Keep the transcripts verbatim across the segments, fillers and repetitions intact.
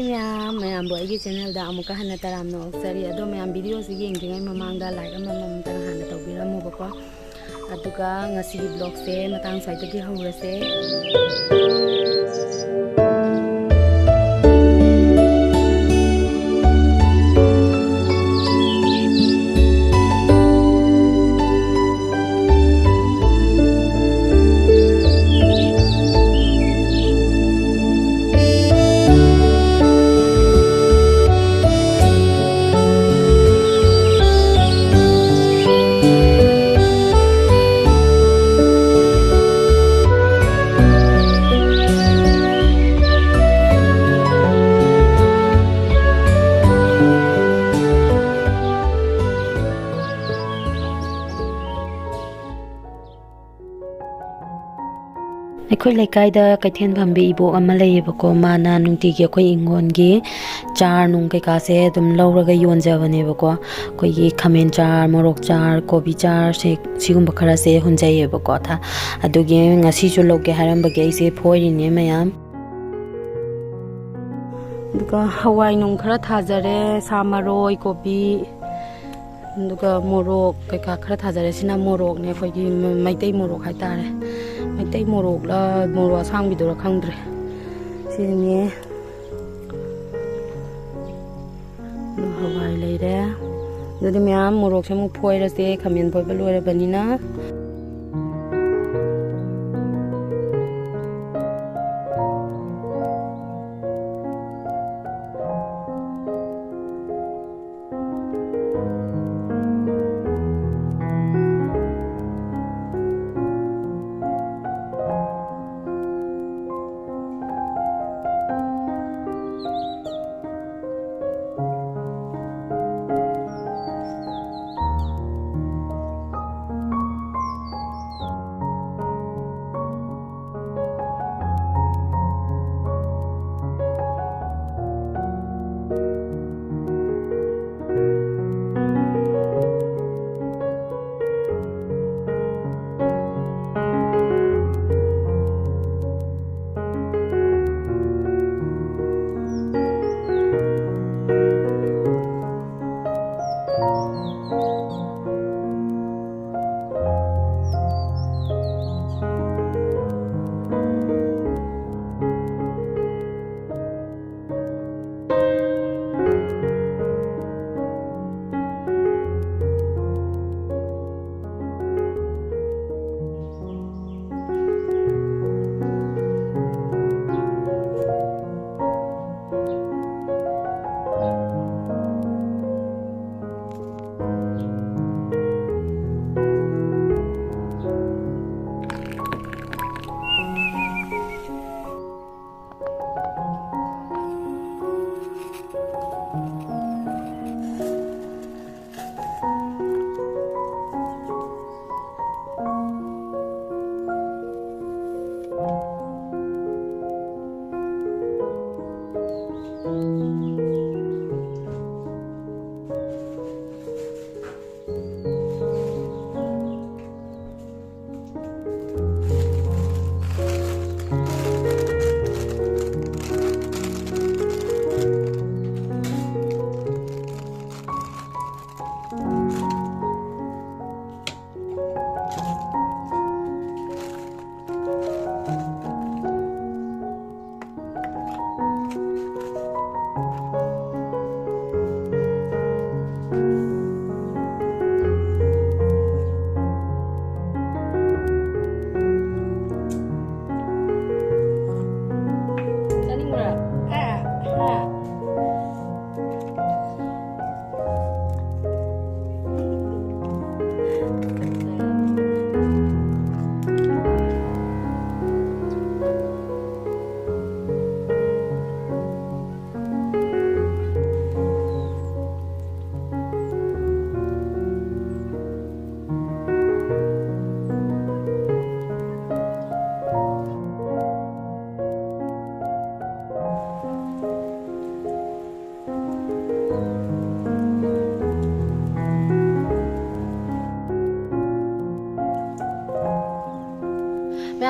ꯃꯌꯥꯝ, ꯃꯌꯥꯝꯕꯨ ꯑꯩꯒꯤ ꯆꯦꯅꯦꯜꯗ ꯑꯃꯨꯛꯀ ꯍꯟꯅ ꯇꯔꯥꯝꯅ ꯑꯣꯛꯆꯔꯤ꯫ ꯑꯗꯣ ꯃꯌꯥꯝ, ꯚꯤꯗꯤꯑꯣꯁꯤ ꯌꯦꯡꯗ꯭ꯔꯤꯉꯩ ꯃꯃꯥꯡꯗ ꯂꯥꯏꯛ ꯑꯃꯃꯝꯇꯪ ꯍꯥꯟꯅ ꯇꯧꯕꯤꯔꯝꯃꯨꯕꯀꯣ꯫ ꯑꯗꯨꯒ ꯉꯁꯤꯒꯤ ꯕ꯭ꯂꯣꯒꯁꯦ ꯃꯇꯥꯡ ꯁ꯭ꯋꯥꯏꯗꯒꯤ ꯍꯧꯔꯁꯦ꯫ ꯑꯩꯈꯣꯏ ꯂꯩꯀꯥꯏꯗ ꯀꯩꯊꯦꯜ ꯐꯝꯕꯤ ꯏꯕꯣꯛ ꯑꯃ ꯂꯩꯌꯦꯕꯀꯣ꯫ ꯃꯥꯅ ꯅꯨꯡꯇꯤꯒꯤ ꯑꯩꯈꯣꯏ ꯏꯪꯈꯣꯜꯒꯤ ꯆꯥꯔ ꯅꯨꯡ ꯀꯩꯀꯥꯁꯦ ꯑꯗꯨꯝ ꯂꯧꯔꯒ ꯌꯣꯟꯖꯕꯅꯦꯕꯀꯣ꯫ ꯑꯩꯈꯣꯏꯒꯤ ꯈꯥꯃꯦꯟ ꯆꯥꯔ, ꯃꯣꯔꯣꯛ ꯆꯥꯔ, ꯀꯣꯕꯤ ꯆꯥꯔꯁꯦ, ꯁꯤꯒꯨꯝꯕ ꯈꯔꯁꯦ ꯍꯨꯟꯖꯩꯌꯦꯕꯀꯣ꯫ ꯊꯥ-, ꯑꯗꯨꯒꯤ ꯉꯁꯤꯁꯨ ꯂꯧꯒꯦ ꯍꯥꯏꯔꯝꯕꯒꯤ ꯑꯩꯁꯦ ꯐꯣꯏꯔꯤꯅꯦ ꯃꯌꯥꯝ꯫ ꯑꯗꯨꯒ ꯍꯋꯥꯏ ꯅꯨꯡ ꯈꯔ ꯊꯥꯖꯔꯦ, ꯁꯥ ꯃꯔꯣꯏ, ꯀꯣꯕꯤ, ꯑꯗꯨꯒ ꯃꯣꯔꯣꯛ ꯀꯩꯀꯥ ꯈꯔ ꯊꯥꯖꯔꯦ꯫ ꯁꯤꯅ ꯃꯣꯔꯣꯛꯅꯦ, ꯑꯩꯈꯣꯏꯒꯤ ꯃ-, ꯃꯩꯇꯩ ꯃꯣꯔꯣꯛ ꯍꯥꯏꯇꯥꯔꯦ꯫ ꯃꯩꯇꯩ ꯃꯣꯔꯣꯛꯂ ꯃꯣꯔꯣꯛ ꯑꯁꯥꯡꯕꯤꯗꯨꯔ ꯈꯪꯗ꯭ꯔꯦ꯫ ꯁꯤꯅꯦ꯫ ꯑꯗꯨ ꯍꯋꯥꯏ ꯂꯩꯔꯦ꯫ ꯑꯗꯨꯗꯤ ꯃꯌꯥꯝ, ꯃꯣꯔꯣꯛꯁꯦ ꯑꯃꯨꯛ ꯐꯣꯏꯔꯁꯦ, ꯈꯥꯃꯦꯟ ꯐꯣꯏꯕ ꯂꯣꯏꯔꯕꯅꯤꯅ꯫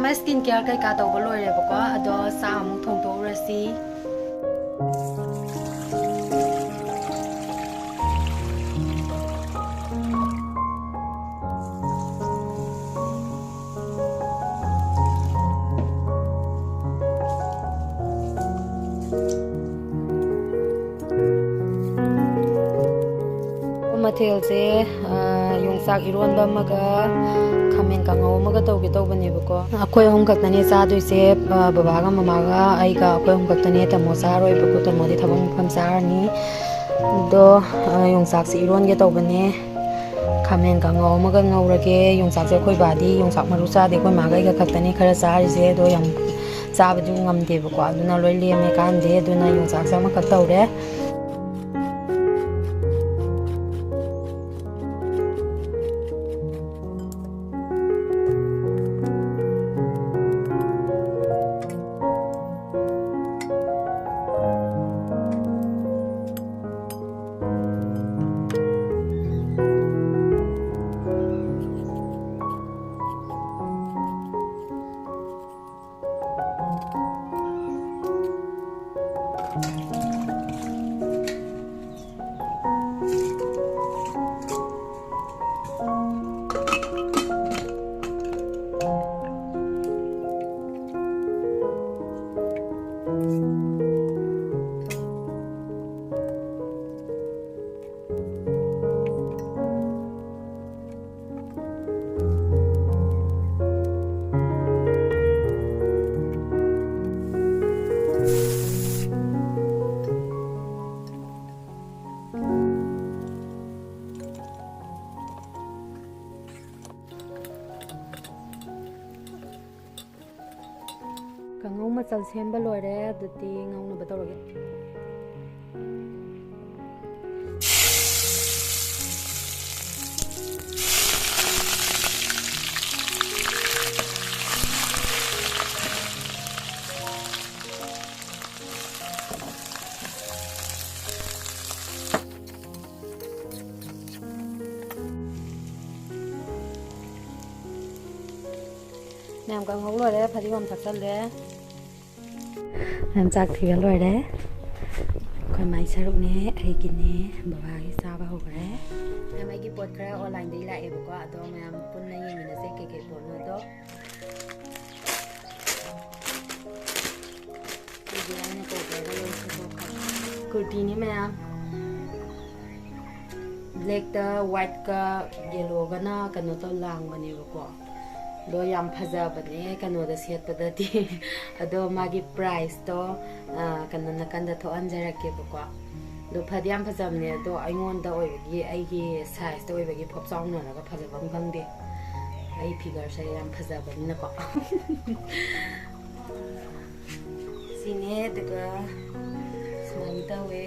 ꯃꯥꯏ ꯁ꯭ꯀꯤꯟ ꯀꯤꯌꯔ ꯀꯩꯀꯥ ꯇꯧꯕ ꯂꯣꯏꯔꯦꯕꯀꯣ, ꯑꯗꯣ ꯆꯥꯛ ꯑꯃꯨꯛ ꯊꯣꯡꯗꯣꯛꯎꯔꯁꯤ꯫ ꯃꯊꯦꯜꯁꯦ, ꯑ, ꯌꯣꯡꯆꯥꯛ ꯏꯔꯣꯟꯕ ꯑꯃꯒ ꯈꯥꯃꯦꯟ ꯀꯥꯡꯉꯧ ꯑꯃꯒ ꯇꯧꯒꯦ ꯇꯧꯕꯅꯦꯕꯀꯣ꯫ ꯑꯩꯈꯣꯏ ꯑꯍꯨꯝ ꯈꯛꯇꯅꯦ ꯆꯥꯗꯣꯏꯁꯦ, ꯑ, ꯕꯕꯥꯒ ꯃꯃꯥꯒ ꯑꯩꯒ ꯑꯩꯈꯣꯏ ꯑꯍꯨꯝ ꯈꯛꯇꯅꯦ꯫ ꯇꯥꯃꯣ ꯆꯥꯔꯣꯏꯕꯀꯣ, ꯇꯥꯃꯣꯗꯤ ꯊꯕꯛ ꯃꯐꯝ ꯆꯥꯔꯅꯤ꯫ ꯑꯗꯣ, ꯑ, ꯌꯣꯡꯆꯥꯛꯁꯦ ꯏꯔꯣꯟꯒꯦ ꯇꯧꯕꯅꯦ꯫ ꯈꯥꯃꯦꯟ ꯀꯥꯡꯉꯧ ꯑꯃꯒ ꯉꯧꯔꯒꯦ꯫ ꯌꯣꯡꯆꯥꯛꯁꯦ ꯑꯩꯈꯣꯏ ꯕꯥꯗꯤ ꯌꯣꯡꯆꯥꯛ ꯃꯔꯨ ꯆꯥꯗꯦ, ꯑꯩꯈꯣꯏ ꯃꯥꯒ ꯑꯩꯒ ꯈꯛꯇꯅꯤ ꯈꯔ ꯆꯥꯔꯤꯁꯦ꯫ ꯑꯗꯣ ꯌꯥꯝ ꯆꯥꯕꯗꯤ ꯉꯝꯗꯦꯕꯀꯣ, ꯑꯗꯨꯅ ꯂꯣꯏ ꯂꯦꯝꯃꯦ ꯀꯥꯟꯗꯦ꯫ ꯑꯗꯨꯅ ꯌꯣꯡꯆꯥꯛꯁꯦ ꯑꯃꯈꯛ ꯇꯧꯔꯦ꯫ ꯀꯥꯡꯉꯧ ꯃꯆꯜ ꯁꯦꯝꯕ ꯂꯣꯏꯔꯦ, ꯑꯗꯨꯗꯤ ꯉꯧꯅꯕ ꯇꯧꯔꯒꯦ꯫ ꯃꯌꯥꯝ ꯀꯥꯡꯍꯧ ꯂꯣꯏꯔꯦ, ꯐꯗꯤꯒꯣꯝ ꯊꯥꯛꯆꯜꯂꯦ꯫ ꯃꯌꯥꯝ ꯆꯥꯛ ꯊꯤꯕ ꯂꯣꯏꯔꯦ꯫ ꯑꯩꯈꯣꯏ ꯃꯥꯏ ꯁꯔꯨꯛꯅꯦ, ꯑꯩꯒꯤꯅꯦ, ꯕꯕꯥꯒꯤ ꯆꯥꯕ ꯍꯧꯈ꯭ꯔꯦ꯫ ꯃꯌꯥꯝ ꯑꯩꯒꯤ ꯄꯣꯠ ꯈꯔ online ꯗꯒꯤ ꯂꯥꯛꯑꯦꯕꯀꯣ, ꯑꯗꯣ ꯃꯌꯥꯝ ꯄꯨꯟꯅ ꯌꯦꯡꯃꯤꯟꯅꯁꯦ ꯀꯩꯀꯩ ꯄꯣꯠꯅꯣꯗꯣ꯫ ꯁꯤꯗꯤ ꯑꯩꯅ ꯇꯧꯕꯗ ꯂꯧꯊꯣꯛꯄ ꯀꯨꯔꯇꯤꯅꯤ ꯃꯌꯥꯝ꯫ Black ꯇ white ꯀ yellow ꯒꯅ ꯀꯩꯅꯣ ꯇꯧ ꯂꯥꯡꯕꯅꯦꯕꯀꯣ꯫ ꯑꯗꯣ ꯌꯥꯝ ꯐꯖꯕꯅꯦ ꯀꯩꯅꯣꯗ ꯁꯦꯠꯄꯗꯗꯤ꯫ ꯑꯗꯣ ꯃꯥꯒꯤ price ꯇꯣ, ꯑ, ꯀꯩꯅꯣ ꯅꯥꯀꯟꯗ ꯊꯣꯛꯍꯟꯖꯔꯛꯀꯦꯕꯀꯣ꯫ ꯑꯗꯣ ꯐꯗꯤ ꯌꯥꯝ ꯐꯖꯕꯅꯦ, ꯑꯗꯣ ꯑꯩꯉꯣꯟꯗ ꯑꯣꯏꯕꯒꯤ, ꯑꯩꯒꯤ size ꯇ ꯑꯣꯏꯕꯒꯤ ꯐꯣꯞ ꯆꯥꯎꯅꯔꯒ ꯐꯖꯕ ꯑꯃ ꯈꯪꯗꯦ꯫ ꯑꯩ figure ꯁꯦ ꯌꯥꯝ ꯐꯖꯕꯅꯤꯅꯀꯣ꯫ ꯁꯤꯅꯦ, ꯑꯗꯨꯒ ꯁꯨꯃꯥꯏꯅ ꯇꯧꯋꯦ꯫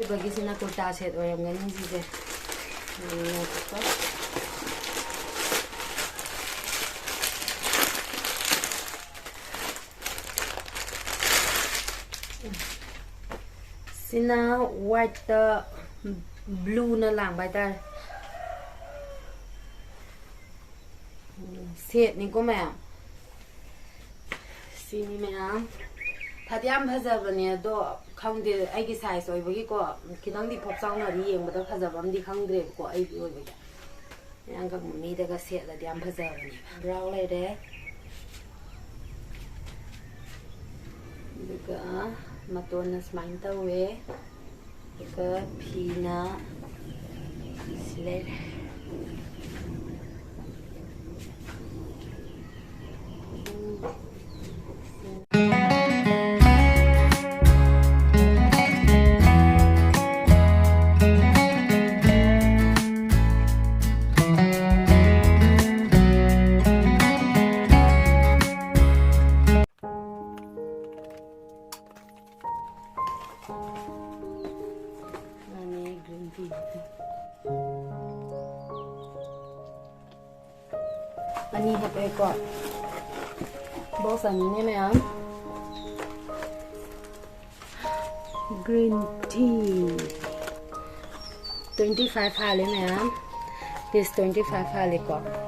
ꯑꯗꯨꯒꯤꯁꯤꯅ ꯀꯨꯔꯇꯥ set ꯑꯣꯏꯔꯝꯒꯅꯤ ꯁꯤꯁꯦ꯫ ꯌꯦꯡꯉꯣꯕꯀꯣ꯫ ꯁꯤꯅ white ꯇ blue ꯅ ꯂꯥꯡꯕ ꯍꯥꯏꯇꯥꯔꯦ꯫ Set ꯅꯤꯀꯣ ꯃꯌꯥꯝ꯫ ꯁꯤꯅꯤ ꯃꯌꯥꯝ꯫ ꯐꯗꯤ ꯌꯥꯝ ꯐꯖꯕꯅꯦ, ꯑꯗꯣ ꯈꯪꯗꯦ, ꯑꯩꯒꯤ size ꯑꯣꯏꯕꯒꯤꯀꯣ, ꯈꯤꯇꯪꯗꯤ ꯐꯣꯞ ꯆꯥꯎꯅꯔꯤ, ꯌꯦꯡꯕꯗ ꯐꯖꯕ ꯑꯃꯗꯤ ꯈꯪꯗ꯭ꯔꯦꯕꯀꯣ, ꯑꯩꯒꯤ ꯑꯣꯏꯕꯒꯤ꯫ ꯃꯌꯥꯡ ꯀꯪꯕ ꯃꯤꯗꯒ ꯁꯦꯠꯂꯗꯤ ꯌꯥꯝ ꯐꯖꯕꯅꯦꯕ꯫ Brown ꯂꯩꯔꯦ꯫ ꯑꯗꯨꯒ ꯃꯇꯣꯟꯅ ꯁꯨꯃꯥꯏꯅ ꯇꯧꯋꯦ꯫ ꯑꯗꯨꯒ ꯐꯤꯅ ꯁꯤ ꯂꯩꯔꯦ꯫ ꯃꯥꯅꯦ, green tea꯫ ꯀꯣ, ꯕꯣꯛꯁ ꯑꯅꯤꯅꯦ ꯃꯌꯥꯝ꯫ Green tea twenty five ꯍꯥꯜꯂꯦ ꯃꯌꯥꯝ꯫ This twenty five ꯍꯥꯜꯂꯦꯀꯣ꯫